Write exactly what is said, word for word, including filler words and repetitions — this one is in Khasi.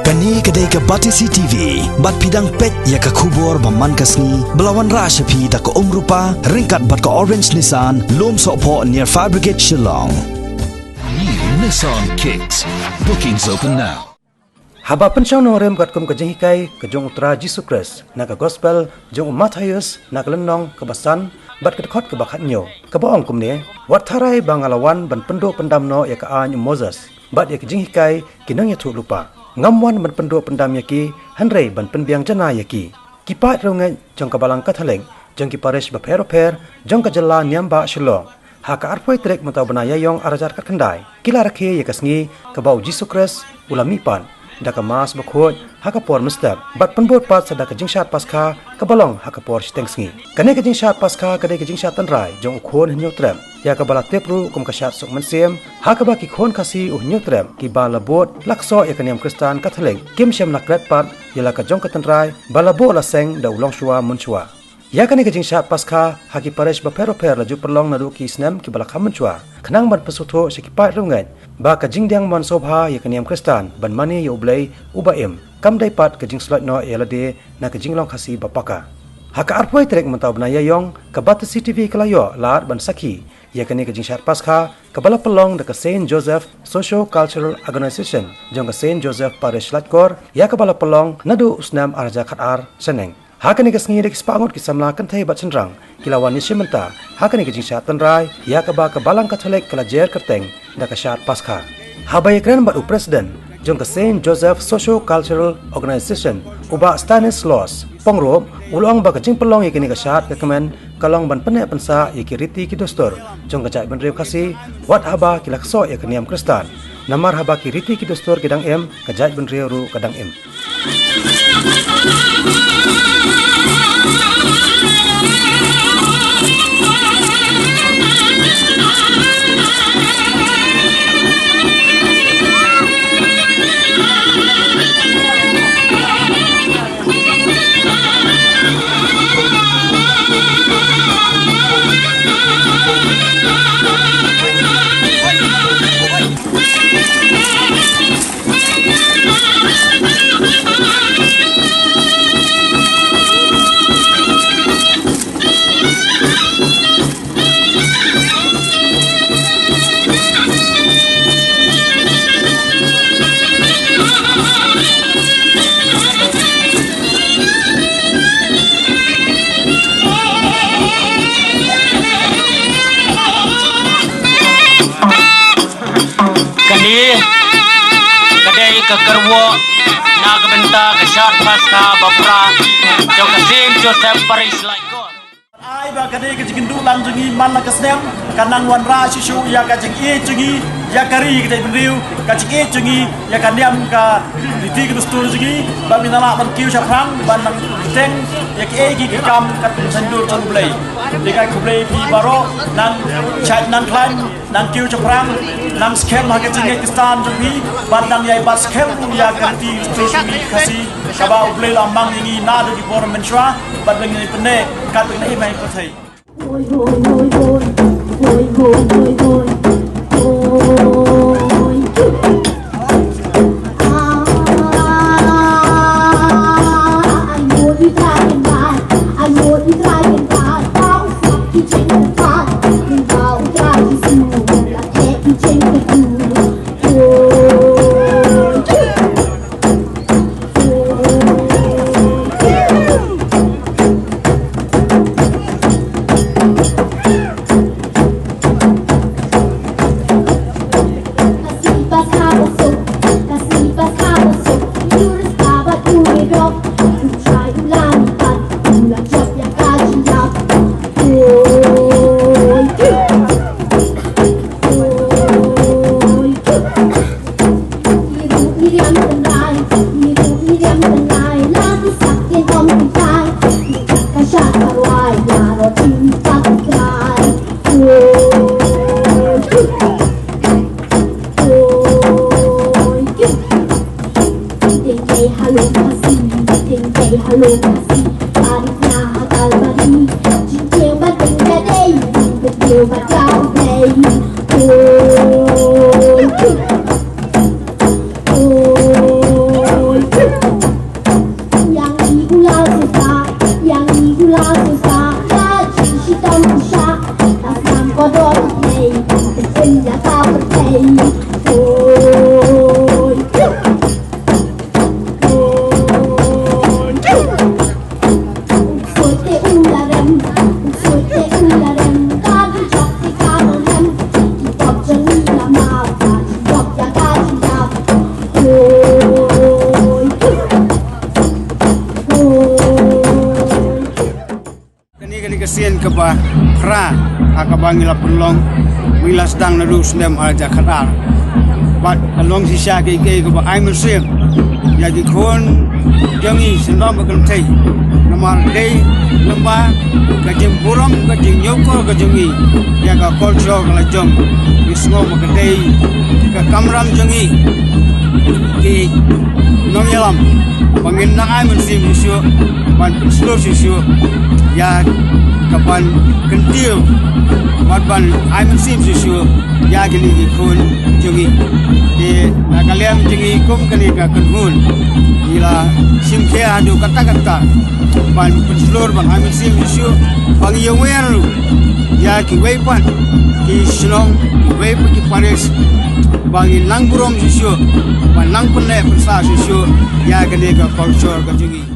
Kane ka dei ka Batesi T V, bad phi dang peit ïa ka khubor ba man ka sngi, ba la wanrah sha phi da ka Umrupa, ryngkat bad ka Orange Nissan, Lum Sohphoh near Fire Brigade Shillong. New Nissan Kicks. Bookings open now. Haba pynshong nongrim katkum ka jinghikai ka jong u Trai Jisu Khrist na ka Gospel jong u Mathaios na ka lynnong kaba san bad ka dkhot kaba khathynñiew, kaba ong kumne: Wat tharai ba nga la wan ban pynduh pyndam noh ïa ka aiñ u Moses bad ïa ka jinghikai ki nongïathuhlypa. Ngam wan ban pynduh pyndam ïa ki, hynrei ban pynbiang janai ïa ki. Ki paid riewngeit jong ka Balang Katholik jong ki parish bapher bapher jong ka jylla Niam Bah Shillong, ha ka arphew tarik mynta u bnai Ïaïong arhajar khatkhyndai, ki la rakhe ïa ka sngi kaba u Jisu Khrist u la mihpat da ka Mass bakhuid ha ka por mynstep, bad pynbud pat sa da ka jingshad Paskha kaba long ha ka por shiteng sngi. Kane ka jingshad Paskha ka dei ka jingshad tynrai jong u khun Hynñiewtrep, ïa kaba la tip ruh kum ka Shad Suk Mynsiem, ha kaba ki khun Khasi u Hynñiewtrep kiba la bud la ksoh ïa ka niam Khristan Katholik, kim shym la klet pat ïa la ka jong ka tynrai ba la buh la seng da u longshuwa mynshwa. Ïa kane ka jingshad Paskha ha ki parish bapher bapher la ju pynlong naduh ki snem kiba la kham mynshwa, khnang ban pynsngewthuh sha ki paid riewngeit ba ka jingdiang mon sngewbha ïa ka niam Khristan ban mane ïa U Blei uba im, kam dei pat ka jingslot noh ïa lade na ka jinglong Khasi ba paka. Ha ka arphew tarik mynta u bnai Ïaïong, ka Batesi T V ka la ïoh lad ban sakhi ïa kane ka jingshad Paskha kaba la pynlong da ka Saint Joseph Socio Cultural Organization jong ka Saint Joseph Parish Laitkor, ïa kaba la pynlong naduh u snem arhajar khatar shaneng. Ha kane ka sngi da ki spah ngut ki samla kynthei bad shynrang ki la wan ïashim bynta ha kane ka jingshad tynrai, ïa kaba ka Balang Katholik ka la jer kyrteng da ka Shad Paskha. Haba ïakren bad u President jong ka Saint Joseph Socio Cultural Organization, u Bah Stanislaus Pyngrope, u la ong ba ka jingpynlong ïa kane ka shad ka kmen ka long ban pynneh pynsah ïa ki riti ki dustur jong ka jaitbynriew Khasi, wat haba ki la ksoh ïa ka niam Khristan. Namar haba ki riti ki dustur ki dang im, ka jaitbynriew ruh ka dang im. Kane ka dei ka kyrwoh na ka bynta ka shad Paskha bapra jong ka Saint Joseph Parish Laitkor. Ai ba ka dei ka jingkynduh lang jong ngi man la ka snem, ka nang wanrah shuh shuh ïa ka jingïeit jong ngi ïa ka ri ka jaitbynriew, ka jingïeit jong ngi ïa ka niam ka riti ka dustur jong ngi, ba ngin nang lah ban kiew shaphrang ban nang bteng ïa kiei kiei ki kam kat syndur jong U Blei. Te ka khublei phi baroh, nang shait nang khlaiñ, nang kiew shaphrang, nang skhem ha ka jingngeit Khristan jong phi, bad nang ïai bat skhem ïa ka riti ka dustur jong ngi Khasi, kaba U Blei la mang ïa ngi naduh ki por mynshuwa, bad ba ngin ïai pynneh kat ba ngin ïai im ha ka pyrthei. Sien kaba phra ha kaba ngi la pynlong, ngi la sdang naduh u snem ar hajar khatar. Bad ka long shisha kaei kaei kaba ai mynsiem ïa ki khun jong ngi sngewbha ba kynthei. Namar dei lyngba ka jingburom, ka jingñiewkor ka jong ngi ïa ka culture ka la jong, ngi sngew ba ka dei ka kamram jong ngi ki nongïalam ba ngin nang ai mynsiem shisha ban pynshlur shisha ïa ka ban kyntiew bad ban ai mynsiem shisha ïa kine ki khun jong ngi. Te na ka liang jong ngi kum kane ka kynhun, ngi la shim khia haduh katta katta ban pynshlur ban ai mynsiem shisha, ba ngi ïawer ruh ïa kiwei pat ki shnong, kiwei pat ki parish, ba ngin nang burom shisha, ban nang pynneh pynsah shisha ïa kane ka culture ka jong ngi.